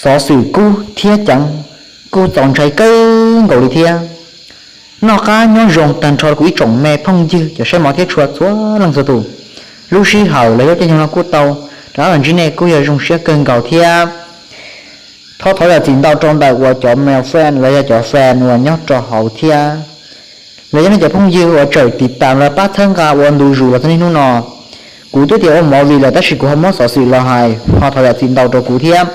Xov xwm kub thiab ceev kuj txaus ntshai kawg nkaus li thiab. Noj qab nyob zoo tag nrho kuv ib tsoom me phooj ywg cov saib mov thiab tshua txhua leej txhua tus. Lub sij hawm los yog caij nyoog no kuj tau rov qab los ntsib nej kuj yog zoo siab kawg nkaus thiab. Thov thov zam txim ntau rau ntawm uas cov male fan los yog cov fan uas nyob rau hauv thiab los yog nej cov phooj ywg uas tseem tiv tas los pab txhawb nqa ua ntu zus los txog niaj hnub no. Kuv twb tias ua movie lawm tab sis kuv ho muab xov xwm los hais ho thov zam txim ntau rau kuv thiab.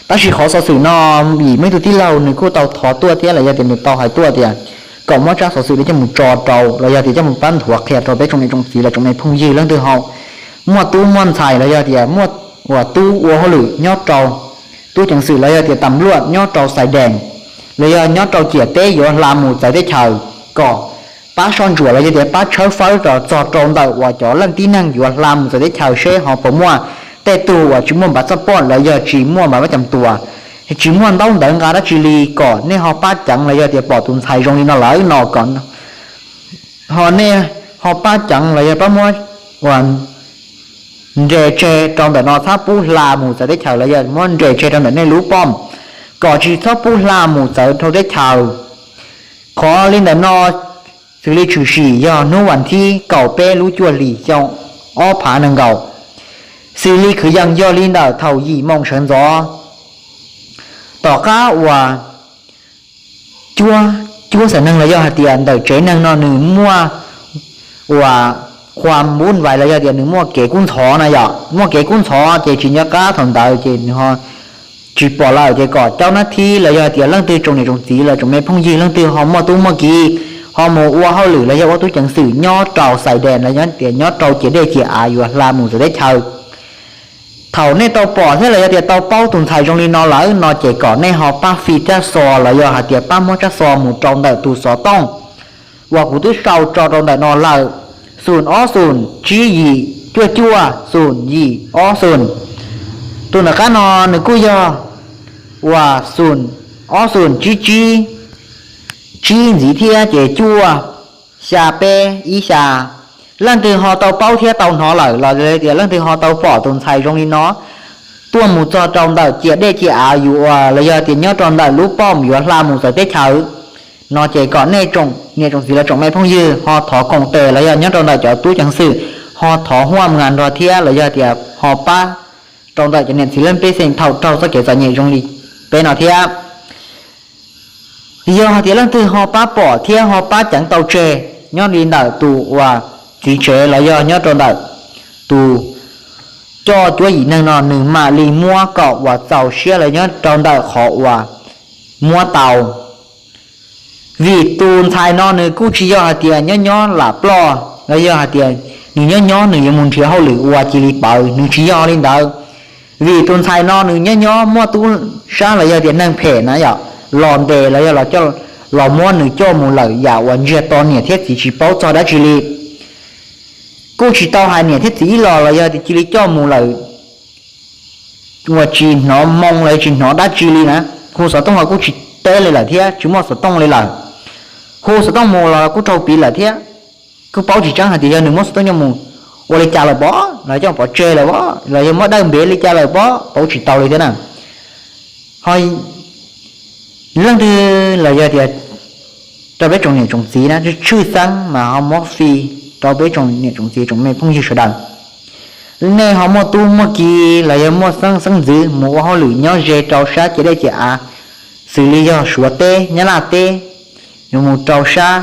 Tab sis qhov xov xwm no vim muaj ib tug tij laug nws kuj tau thov tuaj thiab los yog tias nws tau hais tuaj tias kom muab tsab xov xwm no coj mus tso rau los yog tias coj mus pab nthuav qhia rau peb tsoom niam tsoom txiv los tsoom me phooj ywg leej twg ho muaj tub muaj ntxhais los yog tias muaj uas tub ua hauj lwm nyob rau tub ceev xwm los yog tias tam luaj nyob rau Xais Dees los yog nyob rau ciam teb yuav hla mus txawv teb chaws, kom pab soj ntsuam los yog tias pab tshawb fawb rau txog rau ntawm uas cov leej tib neeg yuav hla mus txawv teb chaws seb ho puas muaj tej tug uas tsis muaj npav txoj poj los yog tsis muaj npav pab cam tuas, tsis muaj ntaub ntawv nqa dab tsi li, kom nej ho pab ceev los yog tias pom tus ntxhais zoo li no lawm no kom ho nej ho pab ceev los yog pab muab ua nres tseg rau ntawm no txhob pub hla mus txawv teb chaws los yog muab nres tseg rau ntawm nej lub poj, kom tsis txhob pub hla mus txawv rau teb chaws. Qhov li ntawm no xws li tshwm sim yog hnub vas thib kaum peb lub cuaj hlis xyoo ob phav nees nkaum, xws li kwv yees yog li ntawm thaum yim moo sawv ntxov tom qab uas cuab, cuab xam neeg los yog hais tias ntawm tsev neeg no nws muaj uas qhua npub vais los yog tias nws muaj kev kub ntxhov na yom, muaj kev kub ntxhov ces tsis nco qab thaum ntawd ces nws ho tsis pom lawm ces kom cov nab thib los yog tias leej twg tsoom niam tsoom txiv los tsoom me phooj ywg leej twg ho muaj tub muaj kiv ho mus ua hauj lwm los yog ua tub ceev xwm nyob rau Xais Dees los yog tias nyob rau ciam dej ciam av yuav hla mus txawv teb chaws. Thaum nej tau pom thiab los yog tias tau paub tus ntxhais zoo li no lawm no ces kom nej ho pab fij tsab xov los yog hais tias pab muab tsab xov mus rau ntawm tus xov tooj uas kuv twb sau tso rau ntawm no lawm, xoom ob xoom tsib yim cuaj cuaj xoom yim ob xoom. Tus ntawm qab no nws kuj yog uas xoom ob xoom tsib tsib, tsib ntxiv thiab ces cuaj xya peb ib xya. Leej twg ho tau paub thiab tau hnov lawm los tias leej twg ho tau pom tus ntxhais zoo li no tuaj mus txog rau ntawm ciam dej ciam av yuav los yog tias nyob rau ntawm lub poj yuav hla mus txawv teb chaws no ces kom nej tsoom niam tsoom txiv los tsoom me phooj ywg ho thov koom tes los yog nyob rau ntawm cov tub ceev xwm ho thov huaj mnga nrog thiab los yog tias ho pab rau ntawm cov niam txiv leej pej xeem thaum raug txoj kev txom nyem zoo li peb no thiab. Yog hais tias leej twg ho pab pom thiab ho pab ceev tau tseg nyob li ntawm tus uas txiv tsev los yog nyob rau ntawm tus coj cuab yim neeg no nws mam li muab kom uas txaus siab los nyob rau ntawm qhov uas muab tau. Vim tus ntxhais no nws kuj tsis yog hais tias nyob nyob lam ploj los yog hais tias nws nyob nyob nws yuav mus nrhiav hauj lwm ua cia li pawv, nws tsis yog li ntawd. Vim tus ntxhais no nws nyob nyob muaj tub sab los yog tias neeg phem na yom los ntes los yog los muab nws coj mus lawm yam uas ntsiag to niam thiab txiv tsis paub txog dab tsi li. Kuj tsis tau hais niam thiab txiv ib los los yog tias cia li coj mus lawm uas tsis hnov moo los tsis hnov dab tsi li na. Hu xov tooj los kuj tsis teb li lawm thiab tsis muaj xov tooj li lawm. Hu xov tooj mus los kuj raug piv lawm thiab. Kuj paub tsis tseeb hais tias yog nws muab xov tooj coj mus ua li cas lawm pob los coj pov tseg lawm pob los yog muab dawb npev li cas lawm pob paub tsis tau li thiab na. Ho leej twg los yog tias rau peb tsoom niam tsoom txiv na tshwj xeeb mas ho muab fij rau peb tsoom niam tsoom txiv tsoom me phooj ywg sawv daws. Nej ho muaj tub muaj ki los yog muaj xeeb xeeb ntxwv mus ua hauj lwm nyob ze rau sab ciam dej ciam av, xws li yog Suav teb, Nyab Laj teb, yuav mus rau sab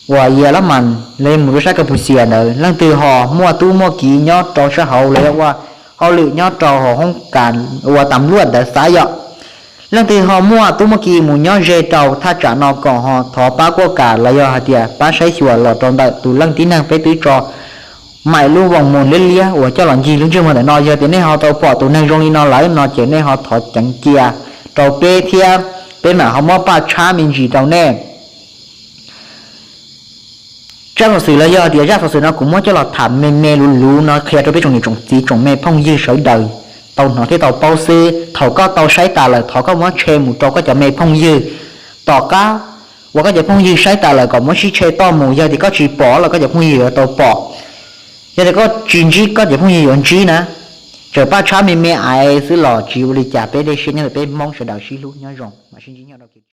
uas Yelemas los mus rau sab Kapuxias ntawd, leej twg ho muaj tub muaj ki nyob rau sab hauv los yog ua hauj lwm nyob rau hauv hoob kas ua tam luaj ntawd xav yom. Leej twg ho muaj tub muaj ki mus nyob ze rau thaj tsam no kom ho thov pab kuaj kam los yog hais tias pab saib xyuas los rau ntawm tus leej tib neeg peb twb tso maim lub voos mus liab liab uas coj los ncig lub ntsej muag ntawm no. Yog tias nej ho tau pom tus neeg zoo li no lawm no ces nej ho thov ceev cia rau peb thiab peb mam ho muab paj tshab me ntsis rau nej. Tsab xov xwm los yog tias zaj xov xwm no kuv muab coj los tham me me luv luv no qhia rau peb tsoom niam tsoom txiv tsoom me phooj ywg sawv daws tau hnov thiab tau paub xwb. Thaum koj tau saib tas lawm thov koj muab share mus rau koj cov me phooj ywg. Tom qab uas koj cov phooj ywg saib tas lawm kom muab sib share tuaj mus, yog tias koj tsis pom los koj cov phooj ywg yuav tau pom, yog tias koj tsis ntsib koj cov phooj ywg yuav ntsib na. Txawm paj tshab me me ais xwb los tsis ua li cas, peb dej siab nyob ntawm peb Hmoob sawv daws sib hlub nyob zoo mam sib ntsib nyob rau kev